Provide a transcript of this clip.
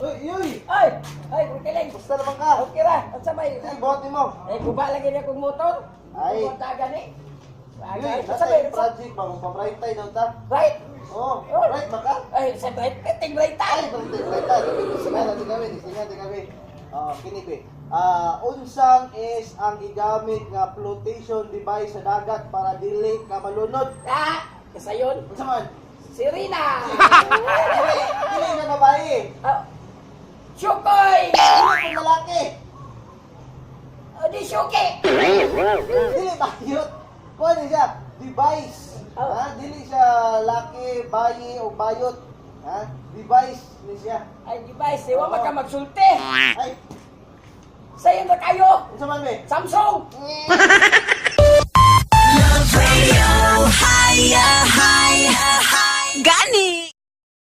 Uy, uy! Ay! Ay, okay lang. Basta naman ka. Okay ra. Unsa may? Ay, buhat nimo. Eh, guba lagi niya kong motor. Ay. Guba ta gani. Uy, Bagay. Unsa nasa may? yung project ba? Magpa-bright tie daw ta. Right? Oh, Oh. right ba ka? Ay, sa right. Ting right Ay, ta. bright tie, bright tie. Disingan natin kami, disingan natin kami. Oh, kini be. Ah, unsang is ang gigamit nga flotation device sa dagat para dili ka malunod? Ah, kasayon. Unsa man? Sirena. Dili, dili na babae. Ah, Shukoy! Dili kung lalaki. O di shuki! Dili bayot. Kuan ni siya, device. Oh. Ha, dili siya laki, bayi o bayot. Ha? Device ni siya. Ay, device, eh, wa man ka magsulti. Ay, Sayon na kayo. unsa man be? Samsung! Radio, higher, higher.